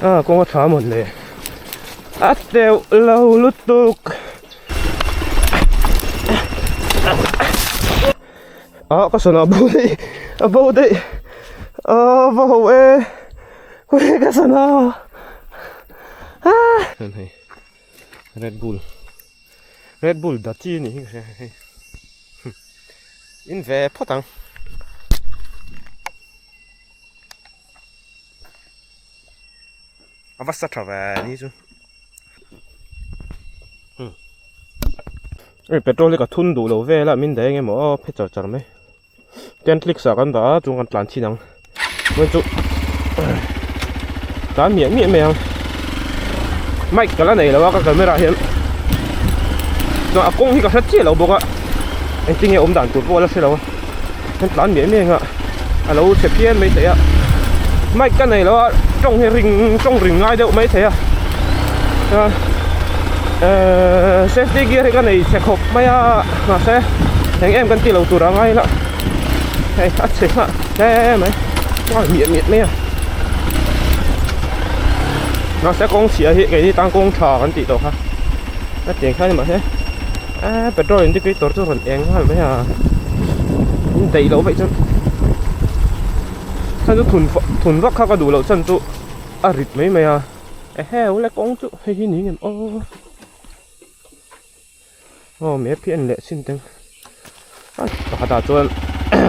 A kawng a tha mawn le a teuh lo lutuk ah ka sana bo daih a bo daih a va ho e khawnge ka sana ah hei red bull red bull dachi a nih hi ka hria hei in ve phawt ang. A va sa tha ve ni chu hei petrol hi ka thun duh lo vel a min daih eng emaw aw phe char char mai ten clicks ah kan dah a chung kan tlan chhin ang chuan chu tlan miah miah mai ang mic ka la nei lo a ka camera ah hian chuan a kawng hi ka hre chiah lo bawk a engtin nge awm dan tur pawh a la hre lo a. Kan tlan miah miah anga a lo chhe phian mai thei a mic ka nei lo a tawng hi ring tawng ring ngai deuh mai thei a chuan ehh safety gear hi ka nei chhe khawp mai a mahse eng em kan tih loh tur a ngai la hei a chhe nghah hle mai nghal miah miah mai a mahse kawng chhia hi keini tan kawng tha kan tih tawh kha a tiang khan mahse. Eee petrol indicator chu rawn eng nghal mai a in daih loh vaih chuan chan chu thun thun vak kha ka duh loh chan chu a rit mai mai a eheu le kawng chu hei hi ni ngem aw aw map hi a en leh chin teng a pakhatah chuan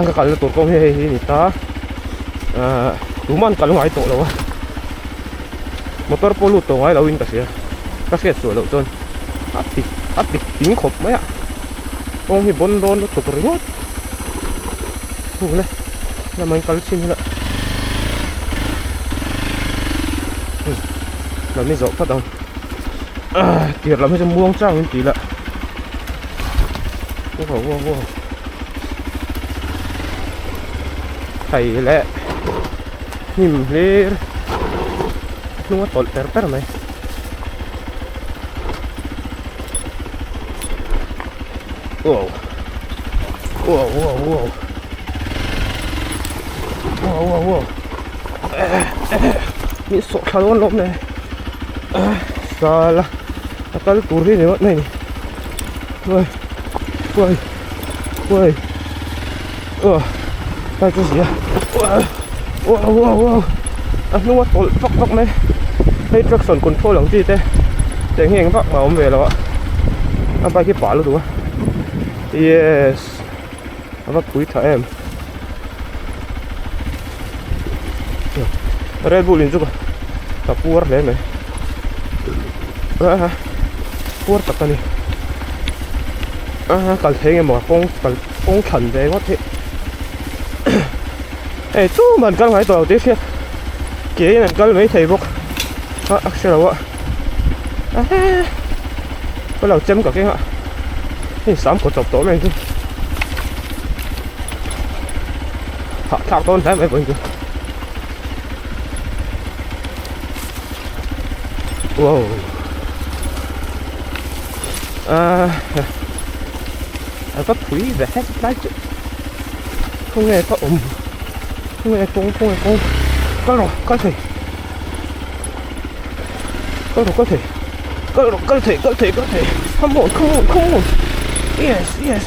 ka kalna tur kawng hi hei hi a ni ta ahh tumah an kal ngai tawh lo a motor pawh lut tawh ngai lo in ka hria ka hriat suah loh chuan a tik a tik ping khawp mai a kawng hi bawn dawn lutuk ringawt hu le lamah in kal chhin ila lam hi zawh phawt ang ah tir lam hi chu muang chang in ti ila wow wow wow thei leh hnim hlir hnung a tawlh per per mai. Wow wow wow wow wow wow wow mi sawh thla dawn lawm le sala a kal tur hi ni ngawt mai ni uai uai uai aw kai chu zia wow wow wow a hnung a tawlh vak vak mai hei traction control ang chi te tiang hi eng vak mah a awm ve lo a a bike hi pah lutuk a yes a va pui tha em red bull in chu ka puar hle mai a puar tak a ni a kal thei nge maw kawng kal kawng thlan ve ngawt hi hei chu man kal ngai tawh lo tih hriat ke in an kal mai thei bawk a a hre lo a ka lo chem ka keng a hei sam kaw chawp tawh mai chu hahthlak dawn hle mai pawhin chu wow ah a va phui ve het lai chu khawnge ka awm khawnge kawng khawnge kawng kal rawh kal thei kal rawh kal thei kal rawh kal thei kal thei kal thei come on come on come on yes yes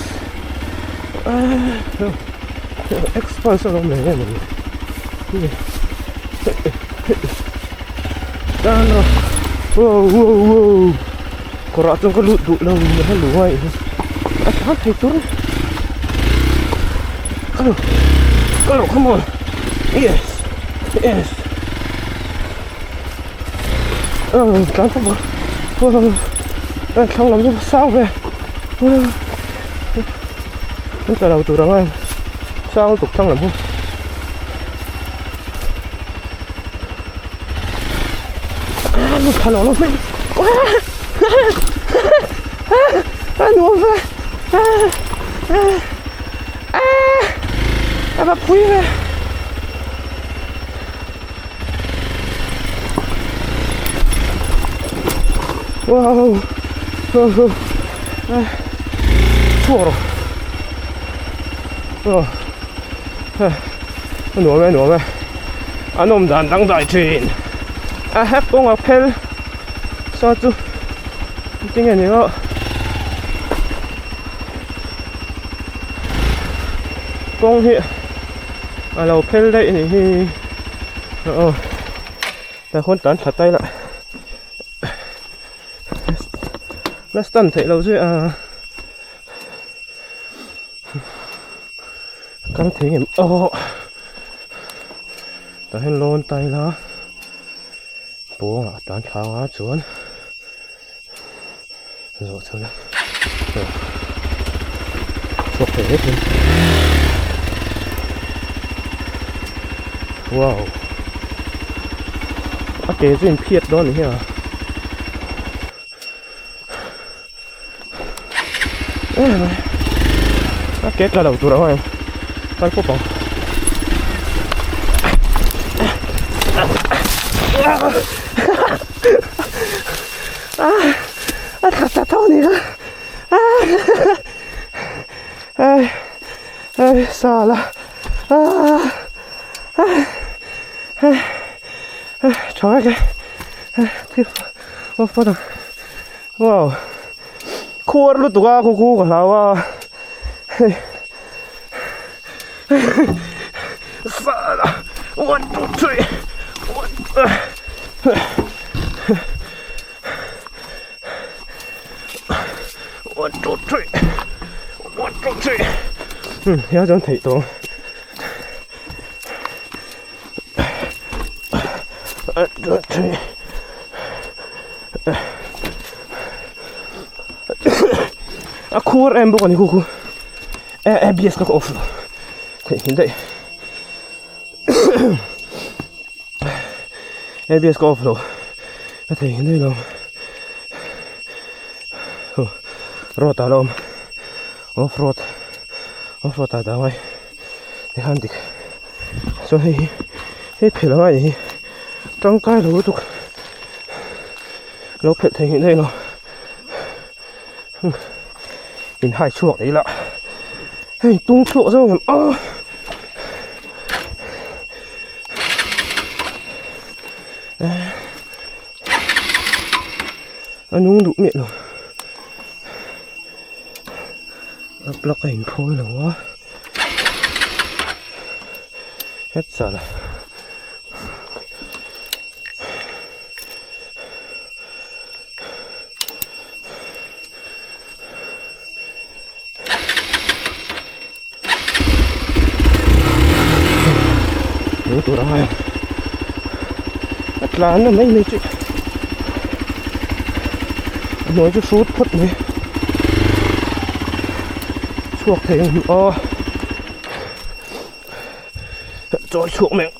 ah expert a lo awm leh em em tan rawh wow wow wow Kawrah chuan ka lut duh lo in a lu a a tlan thei tur a ka lo come on yes yes tlan khawp a thlang lam chu sang ve an tla lo tur ang a sang lutuk thlang lam hi A va pui ve wow chhuak rawh a nuam e a nuam e a nawm dan dangdai thin. A he kawng a phel saw chu tinge ni aw kawng hi a lo phel daih a nih hi aw tah khuan tlan thla ta ila la stand theih loh zui a. Kal thei em aw tah hian lawn ta ila pawngah tan thlang a chuan zawh chho ila chhuak thei vek in wow a ke chu in phiat dawn a ni hi a. A ke tla lo tur ang em kal pawp ang a tla ta tho ni kha ai ai sala a tha vek e thil off phawt ang wow khuar lutuk a khu khu ka hlau a hei sala 1 2 3 1 1 2 3 1 2 3 hmm ya chuan theih tawh ang. A khur em bawk a ni khu khu ABS ka off lo theihnghilh daih ABS ka off lo ka theihnghilh daih lo road ah la awm off road off road ah dah ngai tikhan dik. Chuan hei hi hei phelh a ngai hi tangkai lo lutuk lo phelh thei ngei daih lo in hai chhuak leh ila hei tung chhuak zawng em a a nung duh miah lo a plug a inphawi lo a het chal a lo tur ang a a tlan na mai mai chu a hnuai chu hrut phawt mai chhuak thei ang aw chawi chhuak mai ang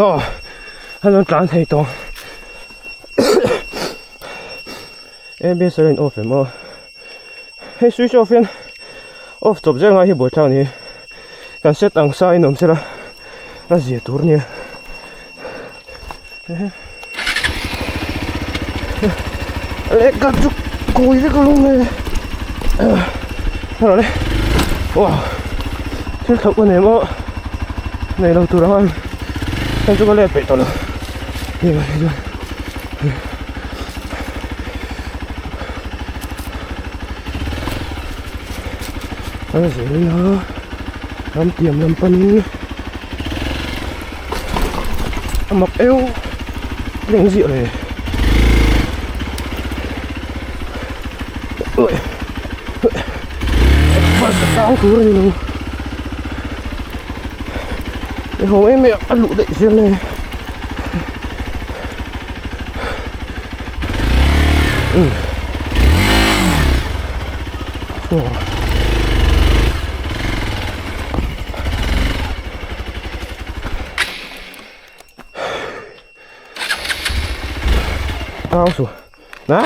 aw a rawn tlan thei tawh. ABS a in off em aw hei switch off hian off chawp zel ngai hi buaithlak a ni kan set ang sa in awm sela a zia tur ania lehkha chu kawi vek alawm le hello le wow thil thlauh ka nei maw nei lo tur ang heng chu ka let peih tawh lo An zel a ram tiam lam panin a mak eu leng ziah le sang tur a ni lo i ho em em a luh daih zel le. Tao su á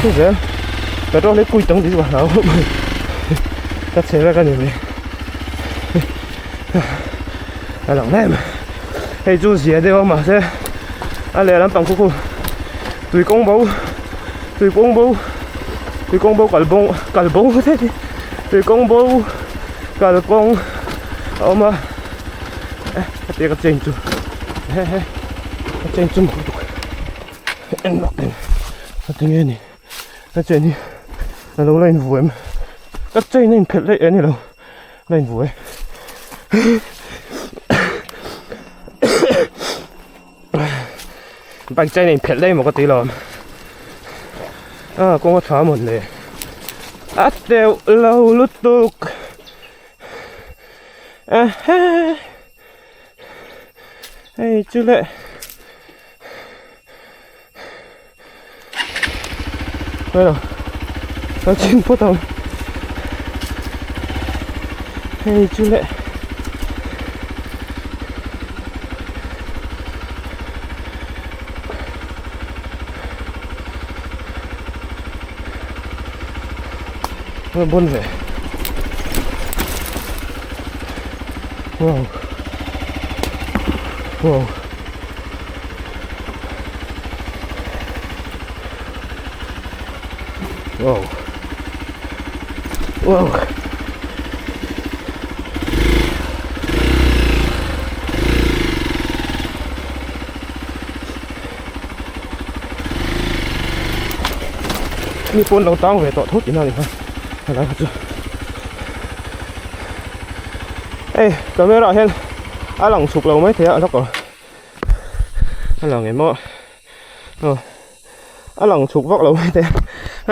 thế giờ petrol lấy cùi tông đi vào nào cắt xe ra cái này mày a lang em hei chu zia deuh a mahse a lehlam pang khu khu tui kawng bo tui kawng bo tui kawng bo kal bawng kal bawng tui kawng bo. Kalkawng a awm a hetia ka chain chu he he ka chain chu mak lutuk en lawk teh a tinge ni ka chain hi a lo la invuai em ka chain a inphelh daih e ni lo la invuai bike chain a inphelh daih emaw ka ti lo a kawng a tha mawn le a teuh lo lutuk ehe hei chu le hello ka chin phawt ang hei chu le bon ve wow wow Wow. Wow. Mi pawn lo tang ve tawh tho tihna a ni kha helai kha chu hei camera ah hian a lang chhuk lo maithei a a hlawk lo a lang em aw aw a lang chhuk vak lo mai te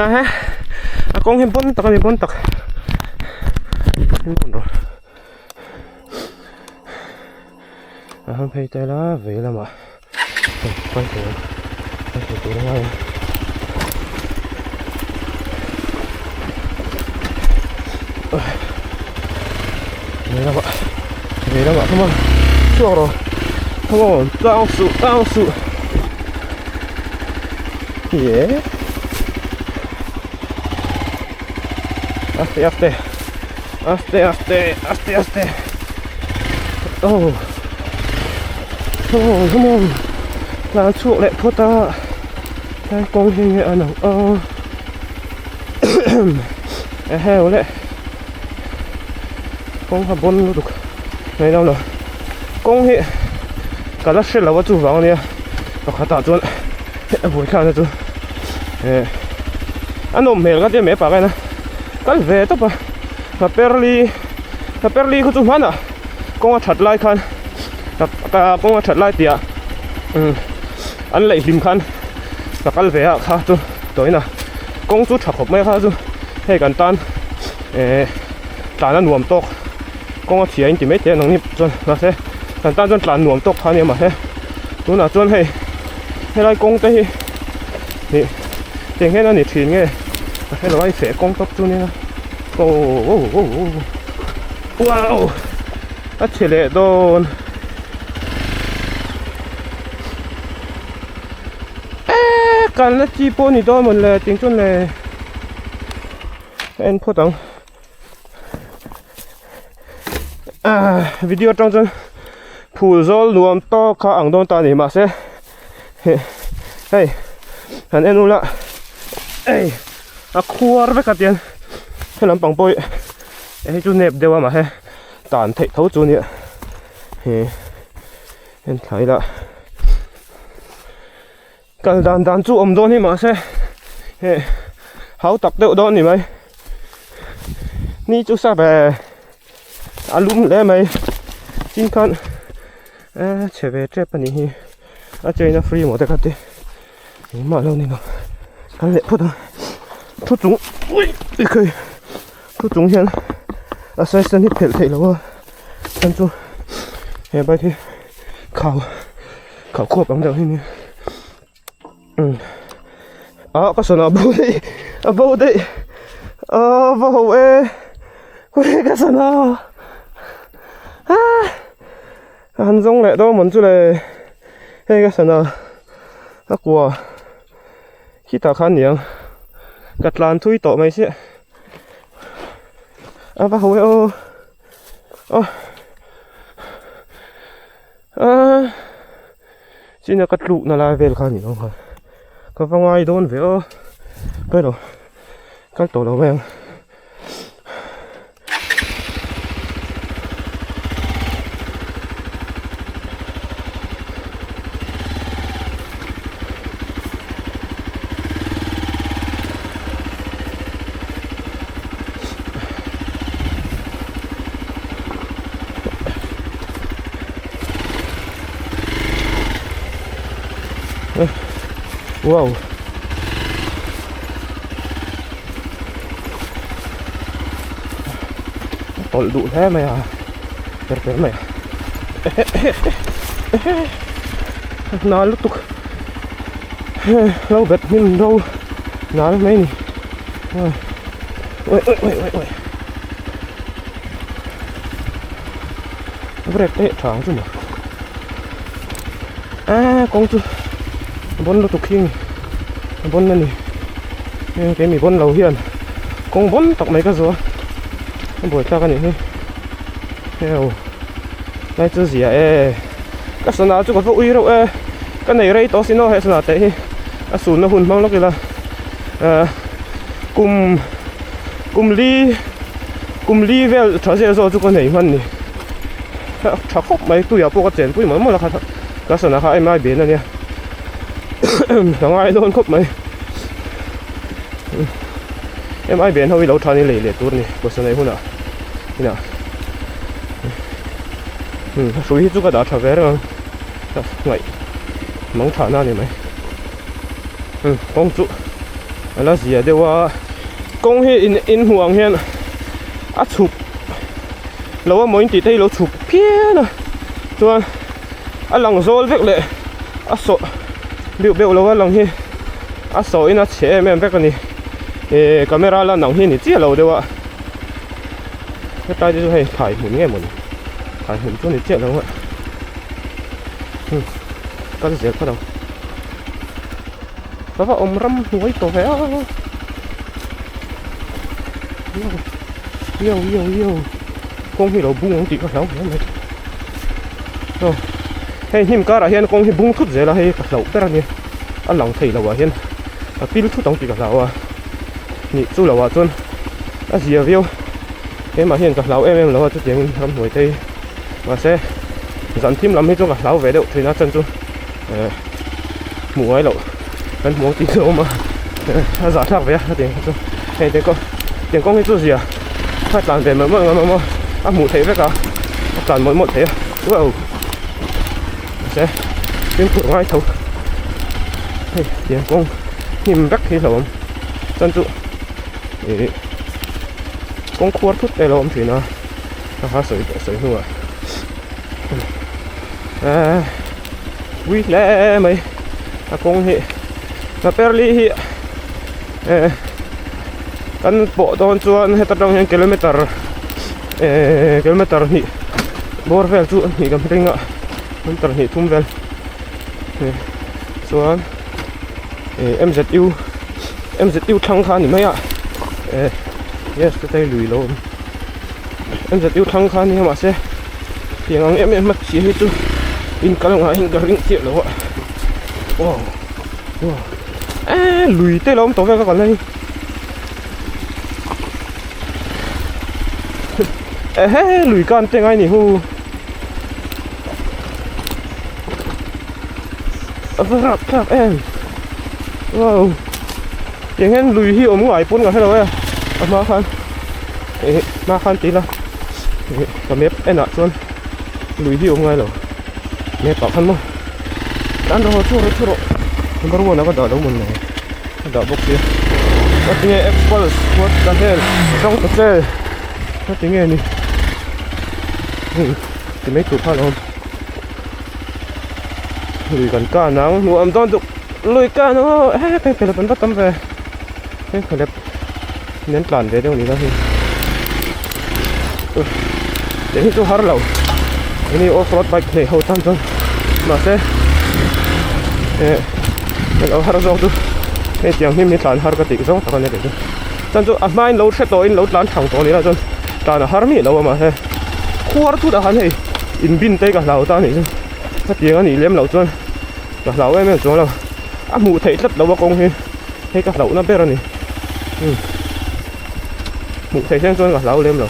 a he a kawng hi bawn tak a ni bawn tak a han phei tel a vei lamah hei kal thei ang kal thei tur a ngai ang vei lamah vei lamah come on chhuak rawh come on tang suh tang suh ye aste aste aste aste aste aste oh oh come on tlan chhuak leh phawt a tlai kawng hi nge an ang a eheu leh kawng kha bawn lutuk mai lo lo kawng hi ka la hre lo a chuvang ania pakhatah chuan a buaithlak na chu eh a nawm hmel ka tia mai pah ka en a kal ve tawp a ka perli ka perli kha chu hmanah kawng a that lai khan ka kawng a that lai tih ah an laih hlim khan ka kal ve a kha chu tawina kawng chu tha khawp mai kha chu hei kan tan eh tlan a nuam tawk kawng a chhia in ti mai thei a nangni chuan mahse kan tan chuan tlan nuam tawk kha a nia mahse tunah chuan hei helai kawng te hi ih tiang hian a ni thin nge a hre lo a feh kawng tawp chu nia aw aw aw wow a chhe leh dawn. Eee kalna chi pawh ni dawn mawn le ting chuan le ka en phawt ang ah video atang chuan phul zawl nuam tawk kha ang dawn ta a ni mahse hei han en ula ei a khuar vek a tiang he lampang pawh hi hei chu nep deuh a mahse tan theih tho chu a nia he. En thla ila kal dan dan chu awm dawn hi mahse heh hau tak deuh dawn ni mai ni chu sa ve a lum hle mai tin khan eh chhe ve tep a nih hi a chain a free maw te kha ti engmah lo ni lo kal leh phawt ang thu chung ui ekhei thu chung hian a size tan hi phelh theih loh a chuan chu he bike hi khau khau khuap ang deuh hi nia umm ah ka sana a bo daih a bo daih ah va ho e khawnge ka sana ah a han zawng leh dawn mawn chu le hei ka sana a kua khitah khan niang ka tlan thui tawh mai sia a va ho e aw aw ah china ka tluk na lai vel kha a ni lo kha ka va ngai dawn ve aw pawi lo kal tawh lo mai ang. Wow. A tawlh duh hle mai a per per mai a nal lutuk lo bet hnim ro nal mai ni ui ui ui ui ui brake te tha ang chu maw a kawng chu a bawn lutuk hi a bawn a ni heng keimi bawn lo hian kawng bawn tak mai ka zuah a buaithlak a nih hi heu lai chu zia e ka sana chu ka va ui reuh e ka nei rei tawh sin aw he sana te hi a sunna hun hmang lawk ila ah kum kum li kum li vel tha zel zawk chu ka nei hman ni tha khawp mai tuiah pawh ka chenpui mawlh mawlh a kha ka sana kha a ben ania ka ngai dawn khawp mai mi ben ho hi lo tha ni lei leh tur a ni pawisa neih hunah inah hrui hi chu ka dah tha ve reng ang ngaih mang thahna a ni mai kawng chu a la zia deuh a kawng hi in in hmuh ang hian a chhuk lo a maw in tih te hi lo chhuk phian a chuan a lang zawl vek leh a sawh beuh beuh lo a lang hi a sawh in a chhe em em vek a ni eh camera lan ang hi a ni chiah lo deuh a hetlai te chu hei thlai hmun nge mawni thlai hmun chu a ni chiah lo a kal zel phawt ang. Ka va awm ram hnuai tawh ve a yo yo yo kawng hi lo bung ang tih ka hlau hle mai aw hei hnim karah hian kawng hi bung thut zel a hei ka hlauh ber a ni a lang thei lo ah hian a pil thut ang tih ka hlau a nih chu lo ah chuan a zia viau keimah hian ka hlau em em lo a chutiangin ramhnuai te hi mahse zan thim lam hi chu ka hlau ve deuh thin a chan chu. Eh hmuh ngai loh kan hmuh ang tih chu a awm a a zah thlak ve a hetiang hi chu hei te kawng tiang kawng hi chu zia a tlan ve mawlh mawlh ngam a maw a hmuh theih vek a a tlan mawlh mawlh theih a wow mahse fimkhur ngai tho hei tiang kawng hnim vek hi hlauhawm chuan chu ih kawng khuar thut te a lo awm thin a a ha sawi tawh sawi hnuah. Ehh ui hle mai a kawng hi a perli hi ehh kan pawh dawn chuan heta tang hian kilometer ehh kilometer hnih bawr vel chu hnih kan ring a kilometer hnih thum vel chuan ehh m z u m z u thlang kha a ni mai a ehh yes chutah lui lo awm m z u thlang kha a ni a mahse. Tiang ang em em a chhia hi chu in kal ngaiin ka ring chiah lo a aw aw eee lui te lo awm tawh vel ka kalna hi ehe lui kan te ngai ni hu a va rap thlak em wow tiang hian lui hi awm ngai pawn ka hre lo e a hma khan eh hma khan ti ila. Ka map enah chuan lui hi a awm ngai lo map ah khan maw tan rawh thu rawh thu rawh number one ah ka dah lo mawn le ka dah bawk sia ka tinge xpulse what the hell tang ta che ka tinge ni ti mai tur kha a lo awm lui kan kan ang nuam dawn deuh lui kan aw he phengphehlep an va tam ve phengphehlep. Min tlan ve deuh ni la hei tih hi chu har lo ini off road bike nei ho tan chuan mahse eh lo har zawk chu hei tiang hnim hi tlan har ka tih zawng tak a ni kei chu chuan chu a hmain lo hre tawhin lo tlan thang tawh ni la chuan tlan a har miah lo a mahse khuar thut a han hei in bin te ka hlau ta a nih chu hetiang a nih lem loh chuan ka hlau em em chuang lo a hmuh theih tlat lo a kawng hi. Hei ka hlauhna ber a ni umm hmuh theih hian chuan ka hlau lem lo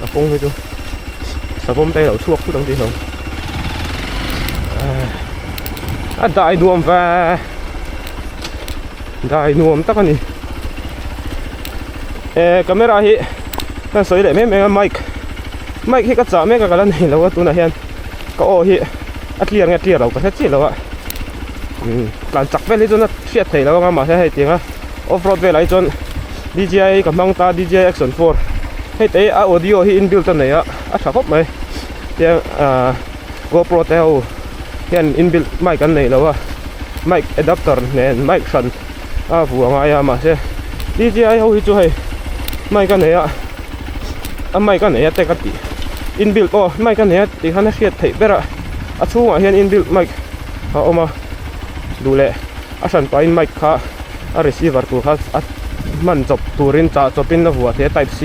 a kawng hi chu savawm te lo chhuak thut ang tih hlauh a dai nuam ve dai nuam tak a ni eh camera hi ka sawi leh mai mai a mic mic hi ka chah mek a ka la nei lo a tunah hian ka aw hi a clear nge clear lo ka hre chiah lo a. Umm tlan chak vel hi chuan a hriat theih loh anga mahse hei tianga off road velah hi chuan D_J_I ka hmang ta D_J_I action 4 hei te hi a audio hi inbuilt a nei a a tha khawp mai tiang ahh GoPro te ho hian inbuilt mic an nei lo a mic adapter nen mic hran a vuah ngai a mahse D_J_I ho hi chu hei mic a nei a a mic a nei a te ka tih inbuilt aw mic a nei a tih khan a hriat theih ber a a chhungah hian inbuilt mic a awm a duh leh a hran pahin mic kha a receiver tur kha a hman chawp turin chah chawpin a vuah thei a type c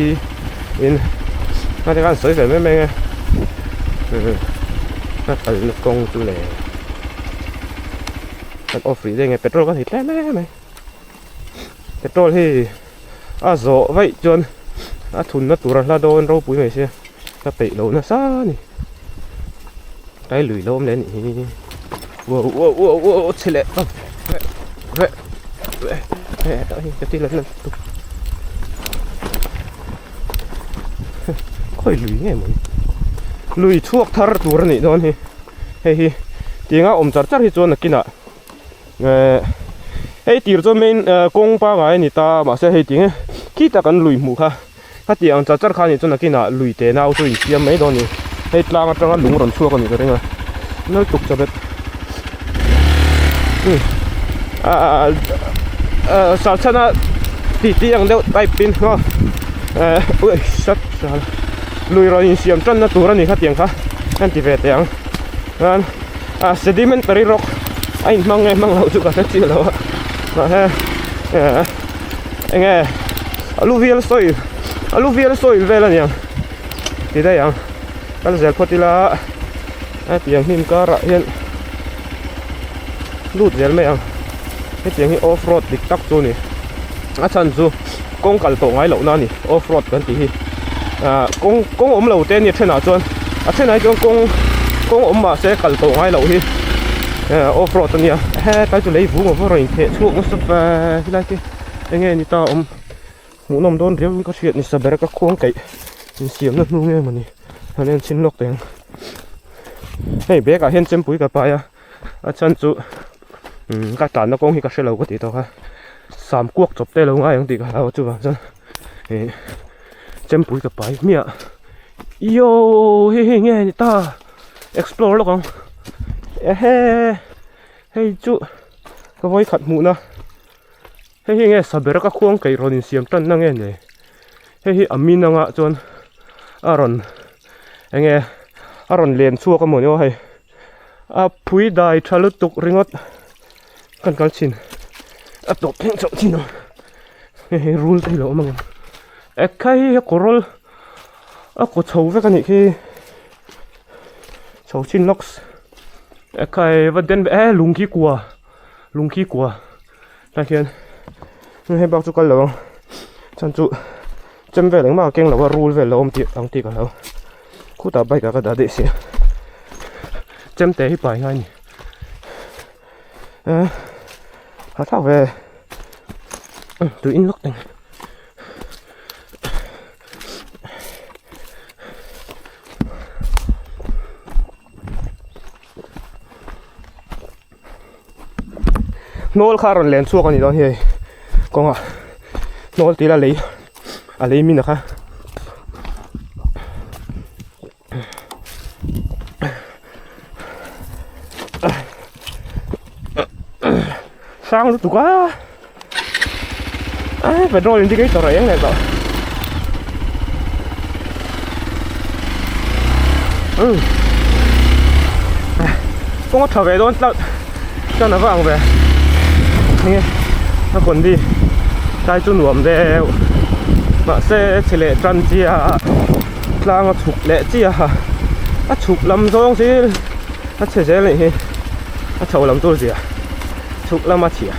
in a ti khan sawi ve mai mai ang e a kalna kawng chu leh kan off rih daih nge petrol kan hei tlem em mai petrol hi a zawh vaih chuan a thunna tur a hla dawn ropui mai sia ka peih lo nasa a ni tlai lui lo awm leh a nih hi uau uau uau uau chhe leh ta veh veh veh veh ka ti la tuk khawi lui nge maw lui chhuak thar tur a nih dawn hi hei hi tianga awm char char hi chuan nakinah eh hei tir chuan main eh kawng pangai a ni ta mahse hei ti nge khitah kan lui hmuh kha khati ang char char kha a nih chuan nakinah lui te nau chu insiam mai dawn a ni hei tlang atanga lung rawn chhuak a nih ka ring a nal tuk chabet um ah ah sarchana tih tih ang deuh type in maw eh ui sat lui rawn insiam tanna tur a ni khatiang kha an ti ve teh ang chuan ah sedimentary rock a inhmang nge hmang loh chu ka hre chiah lo a mahse eh eng nge alluvial soil alluvial soil vel a niang ti daih ang kal zel phawt ila hetiang hnim karah hian lut zel mai ang hetiang hi off road dik tak chu a ni a chhan chu kawng kal tawh ngai loh na a ni off road kan tih hi ah kawng kawng awm lo te a nia thenah chuan a thenah hi chuan kawng kawng awm mah se kal tawh ngai loh hi eh off road a nia hetlai chu lei vung a va rawn intheh chhuak nasa ve helai te eng nge ni ta awm hmuhnawm dawn riau in ka hriat ni sa ber ka khuang kaih insiamna hnu nge mawni han en chhin lawk teh ang hei bag ah hian chempui ka pai a a chhan chu umm ka tlanna kawng hi ka hrelo ka tih tawh kha sam kuak chawp te lo ngai ang tih ka hlau a chuvang chuan ih chempui ka pai hmiah io hei hei nge ni ta explore lawk ang ehe hei chu ka vawikhat hmuhna hei hi nge saber ka khuang keih rawn insiam tanna nge ni hei hi a min anga chuan a rawn eng nge a rawn len chhuak a mawni aw hei. A phui dai tha lutuk ringawt kan kal chhin a tawp thleng chauh thin ang hei hi rul te hi lo awm ang em ekhai hi a kawrawl a kaw chho vek a nih khi chho chin lawks ekhai va den ve e lung khi kua lung khi kua tah hian hei bak chu kal lo ang chhan chu chem vel engmah a keng lo a rul vel a awm tih ang tih ka hlau. Khutah bike ah ka dah daih sia chemte hi pai ngai a ni eh ha thlak ve tui in lawk teng hnawl kha a rawn len chhuak a nih dawn hi hei kawngah hnawl tih ila lei a lei min a kha sang lutuk a a petrol indicator a eng leh tawh um kawng a tha ve dawn tlat chuan a va ang ve enge a kondi tlai chu nuam deuh mahse chhe leh tan chiah tlang a chhuk leh chiah a a chhuk lam zawng chu a chhe zel anih hi a chho lam tur zia chhuk lama chhia.